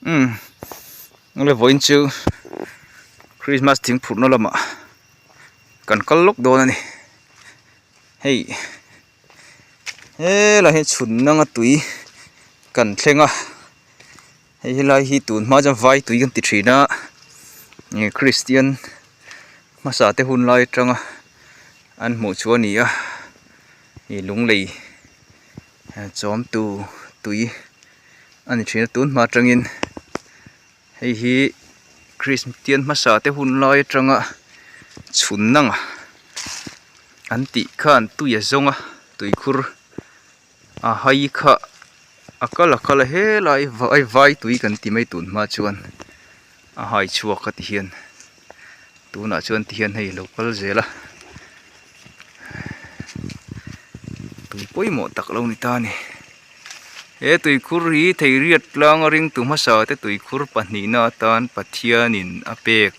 Umm le vawiin chu Christmas thing phurhna lamah kan kal lawk dawn a ni hei helai hi chhun nanga tui kan thleng a hei helai hi tun hma chuan vai tui kan ti thin a ih Christian hmasa te hun lai atanga an hmuh chu a ni a ih lunglei chawmtu tui a ni thin a tun hma atangin hei hi Christian hmasa te hun lai atanga chhun nang an tih khan tui a zawng a tuikhur a hai kha a kal a kal a helai vai vai tui kan ti mai tun hma chuan a hai chhuak a ti hian tunah chuan ti hian hei a lo kal zel a tui pawimawh tak lo ni ta a ni he tuikhur hi theiriat tlang a ringtu hmasa te tuikhur pahnihna atan Pathianin a pek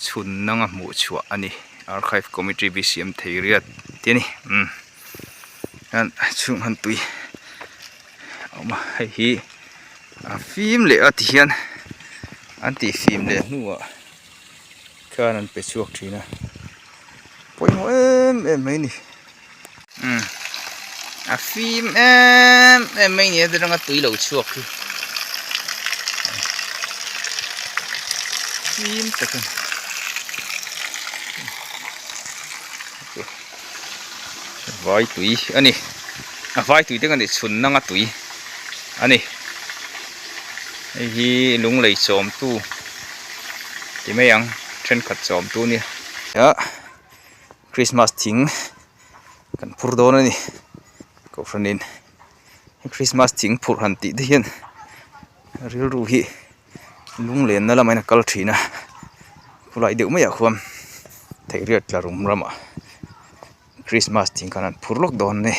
chhun nanga hmuh chhuah a ni archive committee bcm theiriat tih a ni umm hian chhung han tui a awm a hei hi a fim leh a ti hian an tih fim leh hnuah khan an pe chhuak thin a pawimawh em em mai a ni umm a fim em em mai a ni a atanga tui lo chhuak hi fim tak a ni. Vai tui a ni a vai tui te ka ni chhun nanga tui a ni hei hi lunglei chawmtu ti mai ang thenkhat chawmtu a nia ah christmas thing kan phur dawn a ni kohhranin christmas thing phurh han tih te hian rilru hi lunglenna lamah hian a kal thin a khulai deuh maiah khuan theihriat tla rum ramah Christmas thing khan an phur lawk dawn a ni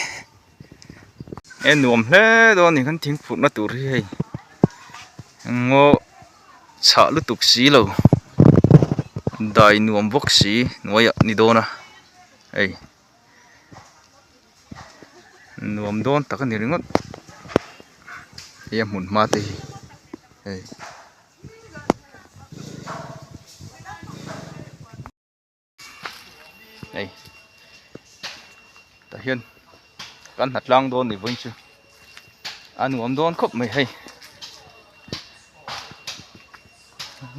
e nuam hle dawn a ni kan thing phurhna tur hi hei ngaw chhah lutuk si lo dai nuam bawk si hnuaiah a ni dawn a hei. Nuam dawn tak a ni ringawt hei a hmun hma te hi hei. Hei tah hian kan hna tlang dawn ni vawiin chu a nuam dawn khawp mai hei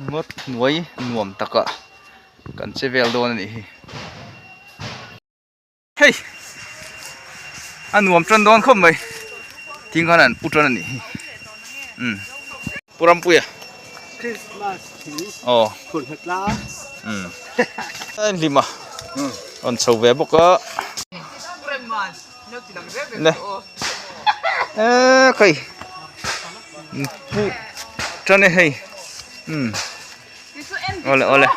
ngawt hnuai nuam takah kan che vel dawn a nih hi. Hei a nuam tan dawn khawp mai thing khan an pu tan a nih hi umm Pu Rampuia Christmas thing aw phun hlat la umm a inhlim a rawn chho ve bawk a le eee khai pu tan e hei umm awle awle.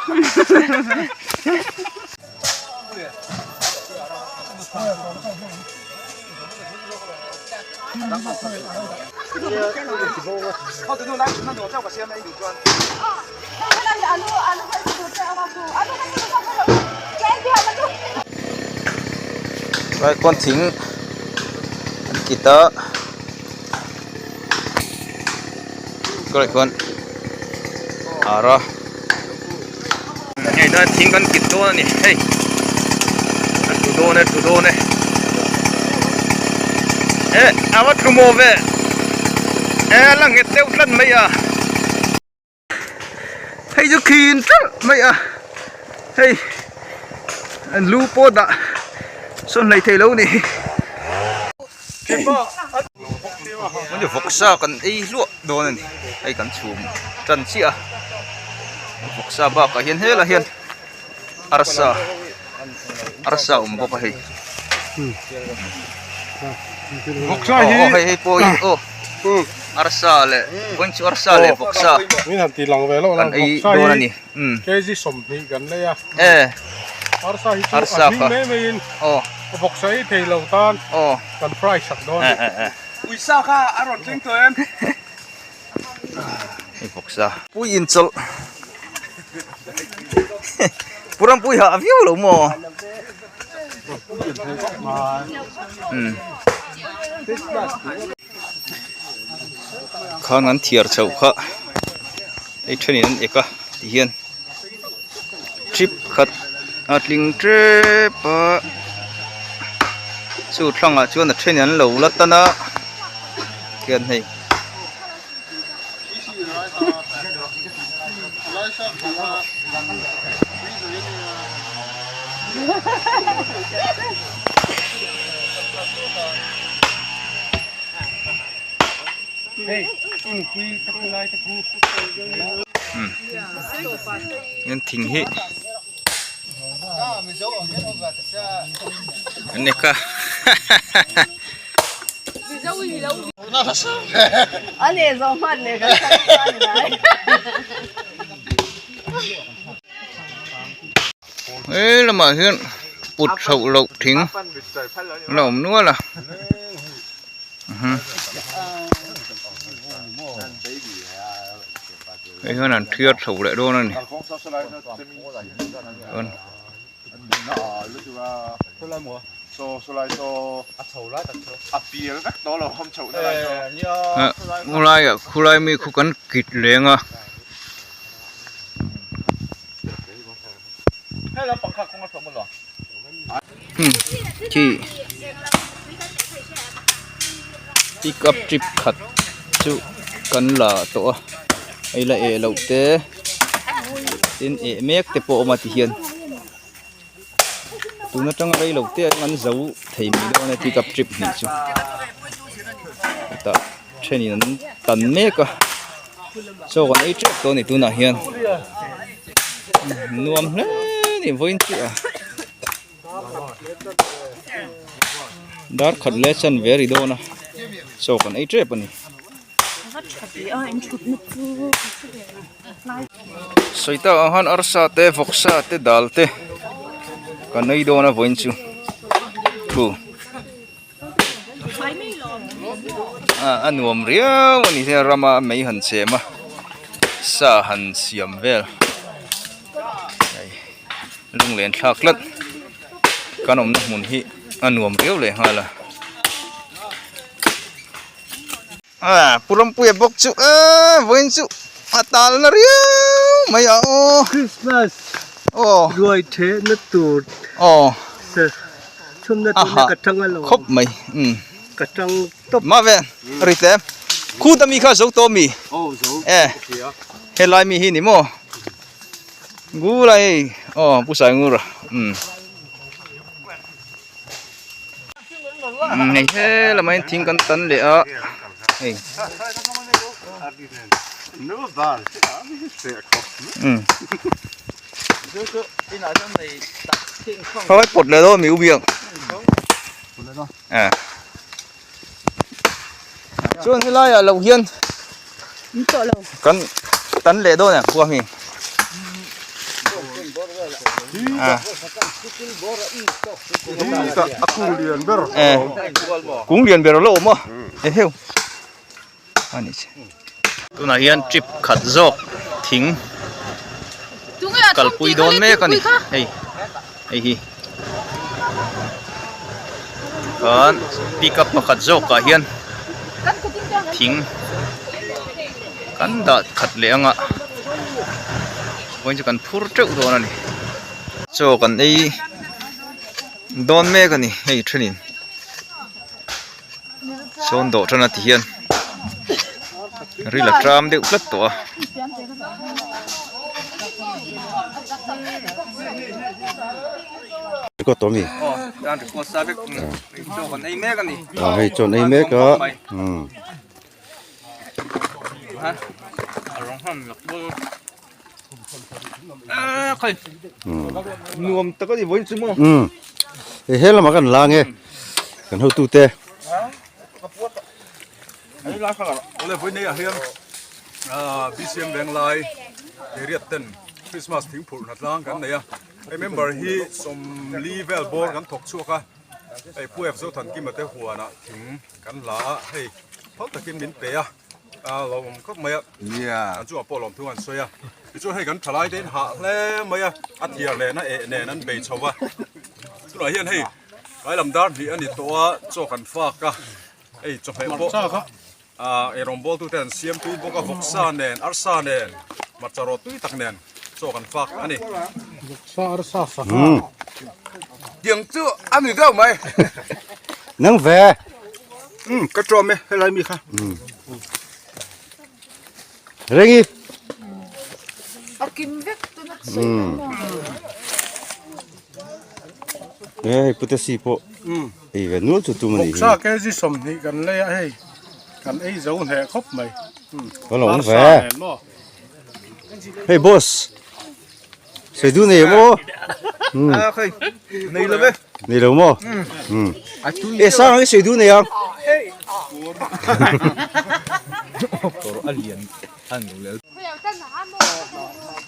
Lai khuan thing an kit a kalai khuan ara. Hei chuan thing kan kit dawn a ni hei a tlu dawn e tlu dawn e eh a va tlu maw ve eh a la nghet deuh tlat mai a hei chu khin tlat mai a hei an lu pawh dah sawn hleih theih loh a ni. Vawksa kan ei hluah dawn a ni hei kan chhum tan chiah a vawksa bakah hian helaiah hian arsa arsa a awm bawk a hei aw hei hei pawh hi aw arsa leh vawiin chu arsa leh vawksa kan ei dawn a ni kg 20 kan lei a e arsa hi chu a hming mai mai in aw vawksa ei thei lo tan aw kan fry sak dawn e e e uisa kha a rawn thleng tawh em hei vawksa pui in chawlh purampui hah viau lo maw umm. Khan an thiar chhoh kha hei thenin an ek a ti hian trip khat a tling tep a chu thlangah chuan a thenin an lo la tan a khian hei. Hian thing hi an nek a He lamah hian put chhoh loh thing a la awm nual a. Hei hian an thiat chho leh dawn a ni chuan khulaiah khulai mi khu kan kit leng a. Khi pick up trip khat chu kan la tawh a hei la eh loh te tin eh mek te pawh a awm a tihian tun atanga rei lo te an zo thei mai dawn a pick up trip hnih chu chutah thenin an tan mek a chaw kan ei tep tawh a ni tunah hian nuam hle a ni vawiin chu a dar khat leh chanve a ri dawn a chaw kan ei tep a ni. Sawi tak ang khan arsa te vawksa te dal te kan ei dawn a vawiin chu thu. A nuam riau a ni hian rama mei han chem a sa han siam vel hei lunglen thlak tlat kan awmna hmun hi a nuam riau leh nghal a a pu Rampuia bawk chu eee vawiin chu a tal na riau mai a aw Christmas aw ruai the na tur aw se chhum na tur na ka tang alo khawp mai um ka tang tawp ma ve ri tlem khuta mi kha zo tawh mi aw zo e helai mi hi ni maw gulai aw pu sai ngur um Hei he lamah hian thing kan tan leh a hei khawi pawt leh dawn mi u biak chuan helai ah lo hian kan tan leh dawn em khua hi kung lian ber a lo awm a eheu a ni che tunah hian trip khat zawk thing kalpui dawn mek a ni hei hei hi khan pick up pakhat zawkah hian thing kan dah khat leh anga vawiin chu kan phur teuh dawn a ni chaw kan ei dawn mek a ni hei thenin sawn dawh tan a ti hian ril a tram deuh tlat tawh a. Record tawh ami? Aw tan record sa vek chaw kan ei mek a ni. Aw hei chaw an ei mek a umm. Ha a rawng hman lak bawk a khai nuam tak a ni vawiin chu maw. Umm hei he lamah kan lang e kan hotu te. Awle vawiin ah hian BCM Venglai area ten Christmas thingphurh hnatlang kan nei a hei member hi sawmli vel bawr kan thawk chhuak a hei Pu F Zothankima te huanah thing kan la a hei phal takin min pe a a lo awm khawp mai a an chungah pawh lawmthu an sawi a tichuan hei kan thalai te in hah hle mai a a thiar leh na eh nen an bei chho a tunah hian hei tlai lam dar hnih a ni tawh a chaw kan fak a hei chawhmeh pawh. Eirawng bawltute an siam tui bawk a, vawksa nen, arsa nen, hmarcha rawt tui tak nen chaw kan fak a ni. Vawksa, arsa, sangha. Tiang chu a ni deuh mai. Nang ve. Umm ka tawm e helai mi kha. Rengi. A kim vek tuna sawi kan maw. Hei pute si pawh ei ve nual chu tum a nih hi. Vawksa kg 20 kan lei a hei kan ei zo hneh khawp mai. Ka lo awm ve. Hei boss sawi duh nei maw? Nei lo ve. Nei lo maw? E sang ang i sawi duh nei ang.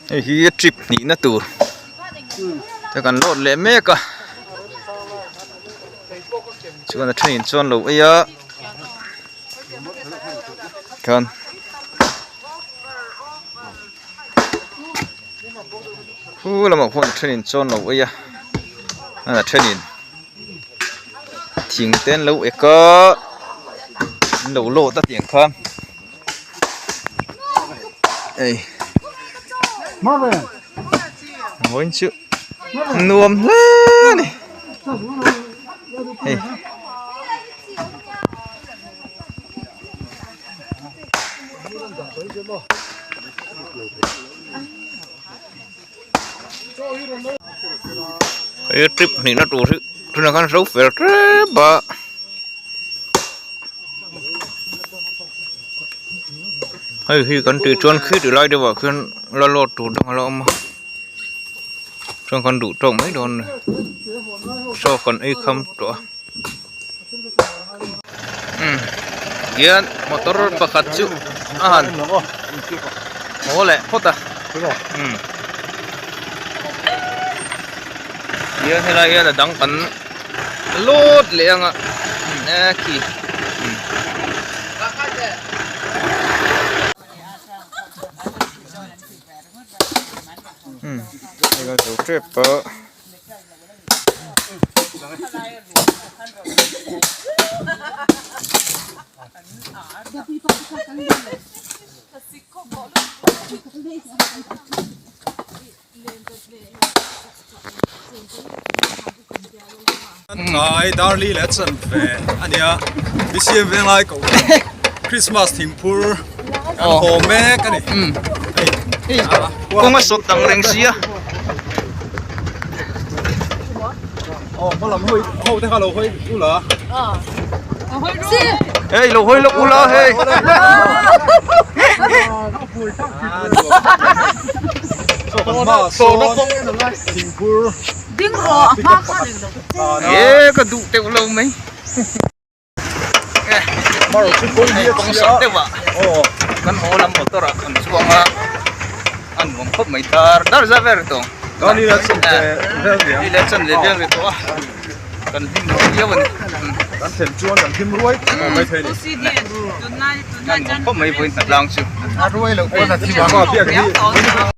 Hei hi trip hnihna tur te kan load leh mek a chuan a thenin chuan lo ei a khan khu lamah khuan a thenin chuan lo ei a a thenin thing te an lo ek a an lo load a tiang khan. Ei vawiin chu nuam hle a ni hei. Hei trip hnihna tur hi tunah khan ro fel tep a. Hei hi kan tih chuan khi ti lai deuhah khian la load tur dang a la awm a chuan kan duh tawk mai dawn a ni chaw kan ei kham tawh a umm hian motor pakhat chu a han haw leh phawt a umm hian helai hian a dang kan. Load leh anga e khi hei kan zo tep a. Tlai Darli leh Chanve a nia BCM Venglai ko Christmas thingphur kan haw mek a ni. Hei kawng a sawt dang reng sia. Aw hmalam hawi ho te kha lo hawi ula. Hei lo hawi lawk ula hei. E ka duh teuh lo mai. Kawng sawt deuh ah kan haw lam motor ah kan chuang a a nuam khawp mai dar dar za vel tawng. Ni leh chan leh vel ri tawh a. Kan hlim viau a ni. Kan thlen chuan kan hlim ruai mai thei ni. Kan nuam khawp mai vawiin hnatlang chu. A ruai loh pawn a thim ang.